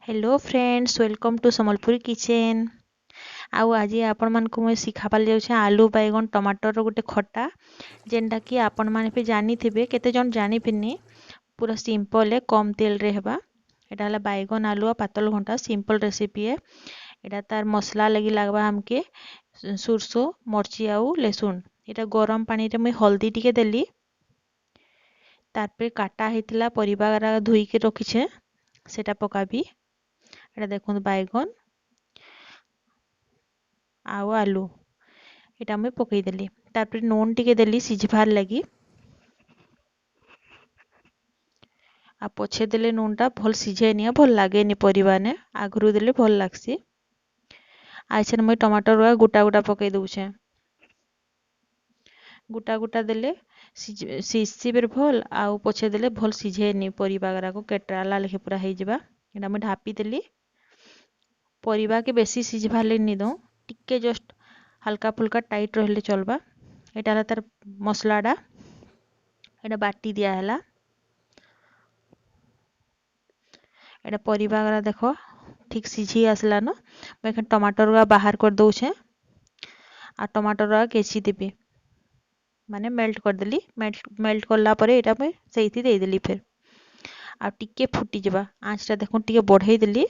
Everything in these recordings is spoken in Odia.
Hello friends, welcome to Sambalpuri kitchen. ଆଉ ଆଜି ଆପଣମାନଙ୍କୁ ମୁଇଁ ଶିଖାବାର୍ ଯାଉଛେ ଆଲୁ, ବାଇଗଣ, ଟମାଟରର ଗୋଟେ ଖଟା, ଯେନ୍ଟାକି ଆପଣମାନେ ବି ଜାନିଥିବେ, କେତେ ଜଣ ଜାନିଥିନି। ପୁରା ସିମ୍ପଲ୍, କମ୍ ତେଲରେ ହେବା। ଏଇଟା ହେଲା ବାଇଗଣ, ଆଲୁ ଆଉ ପାତଲ ଘଣ୍ଟା ସିମ୍ପଲ୍ ରେସିପି ଏ। ଏଇଟା ତାର ମସଲା ଲାଗି ଲାଗ୍ବା ଆମକେ ସୋରିଷ, ମର୍ଚି ଆଉ ଲେସୁନ୍। ଏଇଟା ଗରମ ପାଣିରେ ମୁଇଁ ହଳଦୀ ଟିକେ ଦେଲି। ତାପରେ କାଟା ହେଇଥିଲା ପରିବା ଧୋଇକି ରଖିଛେ, ସେଟା ପକାବି। ଏଇଟା ଦେଖନ୍ତୁ, ବାଇଗଣ ଆଉ ଆଲୁ ଏଇଟା ମୁଇଁ ପକେଇଦେଲି। ତାପରେ ନୁନ୍ ଟିକେ ଦେଲି ସିଝବାର୍ ଲାଗି। ଆଉ ପଛେ ଦେଲେ ନୁନ୍ଟା ଭଲ୍ ସିଝେନି ଆଉ ଭଲ୍ ଲାଗେନି ପରିବାନେ, ଆଗରୁ ଦେଲେ ଭଲ୍ ଲାଗ୍ସି। ଆଉ ଏଛେନ୍ ମୁଇଁ ଟମାଟର ଗୋଟା ଗୋଟା ପକେଇ ଦଉଛେ। ଗୋଟା ଗୋଟା ଦେଲେ ସିଝସି ବେର୍ ଭଲ୍, ଆଉ ପଛେ ଦେଲେ ଭଲ୍ ସିଝେନି, ପରିବା ଗୁରାକ କେଟରାଲା ଲେଖେ ପୁରା ହେଇଯିବା। ଏଇଟା ମୁଇଁ ଢାପିଦେଲି। ପରିବାକେ ବେଶୀ ସିଝବାର୍ ଲାଗି ନି ଦଉଁ, ଟିକେ ଜଷ୍ଟ ହାଲକା ଫୁଲକା ଟାଇଟ୍ ରହିଲେ ଚଲବା। ଏଇଟା ହେଲା ତାର ମସଲାଟା, ଏଇଟା ବାଟି ଦିଆହେଲା। ଏଇଟା ପରିବା ଗୁରା ଦେଖ ଠିକ୍ ସିଝି ଆସିଲାନ। ମୁଇଁ ଏଖେନ୍ ଟମାଟର ଗୁରା ବାହାର କରି ଦଉଛେ ଆଉ ଟମାଟର ଗୁରା କେଚି ଦେବି, ମାନେ ମେଲ୍ଟ କରିଦେଲି। ମେଲ୍ଟ କଲା ପରେ ଏଇଟା ମୁଇଁ ସେଇଥି ଦେଇଦେଲି ଫେର୍। ଆଉ ଟିକେ ଫୁଟିଯିବା, ଆଞ୍ଚଟା ଦେଖୁନ୍ ଟିକେ ବଢ଼େଇ ଦେଲି।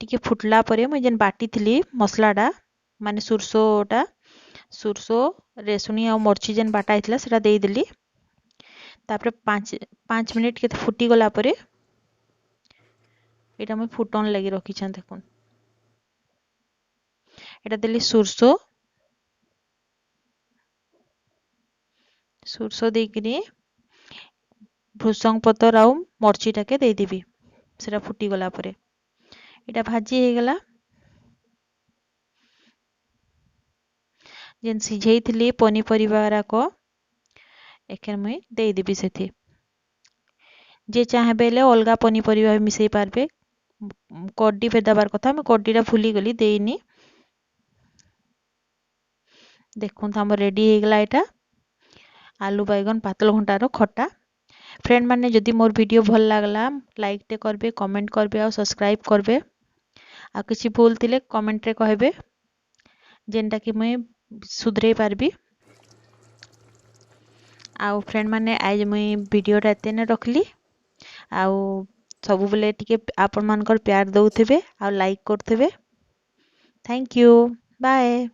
ଟିକେ ଫୁଟଲା ପରେ ମୁଇଁ ଯେନ୍ ବାଟିଥିଲି ମସଲାଟା, ମାନେ ସୋରିଷଟା, ସୋରିଷ, ରେସୁଣି ଆଉ ମର୍ଚି ଯେନ୍ ବାଟା ହେଇଥିଲା, ସେଟା ଦେଇଦେଲି। ତାପରେ 5 ମିନିଟ୍ କେତେ ଫୁଟିଗଲା ପରେ ଏଇଟା ମୁଇଁ ଫୁଟନ୍ ଲାଗି ରଖିଛେଁ। ଦେଖୁନ୍, ଏଇଟା ଦେଲି ସୋରିଷ। ସୋରିଷ ଦେଇକିରି ଭୃସଙ୍ଗ ପତର ଆଉ ମର୍ଚିଟାକେ ଦେଇଦେବି ସେଟା ଫୁଟିଗଲା ପରେ। ଏଇଟା ଭାଜି ହେଇଗଲା। ଯେନ୍ ସିଝେଇଥିଲି ପନିପରିବା ଗୁରାକ ଏଖେନ୍ ମୁଇଁ ଦେଇଦେବି ସେଥି। ଯେ ଚାହେଁବେ ହେଲେ ଅଲଗା ପନିପରିବା ବି ମିଶେଇ ପାରବେ। କଡି ଫେର୍ ଦେବାର କଥା, ମୁଇଁ କଡିଟା ଭୁଲିଗଲି, ଦେଇନି। ଦେଖନ୍ତୁ, ଆମର ରେଡ଼ି ହେଇଗଲା ଏଇଟା ଆଲୁ, ବାଇଗଣ, ପାତଲ ଘଣ୍ଟାର ଖଟା। ଫ୍ରେଣ୍ଡ ମାନେ, ଯଦି ମୋର ଭିଡ଼ିଓ ଭଲ ଲାଗଲା, ଲାଇକ୍ଟେ କରିବେ, କମେଣ୍ଟ କରିବେ ଆଉ ସବସ୍କ୍ରାଇବ୍ କରିବେ। ଆଉ କିଛି ଭୁଲ ଥିଲେ କମେଣ୍ଟରେ କହିବେ, ଯେନ୍ଟାକି ମୁଇଁ ସୁଧରେଇ ପାରବି। ଆଉ ଫ୍ରେଣ୍ଡ ମାନେ, ଆଜ୍ ମୁଇଁ ଭିଡ଼ିଓଟା ଏତେନେ ରଖିଲି। ଆଉ ସବୁବେଲେ ଟିକେ ଆପଣମାନଙ୍କର ପ୍ୟାର ଦଉଥିବେ ଆଉ ଲାଇକ୍ କରୁଥିବେ। Thank you, bye.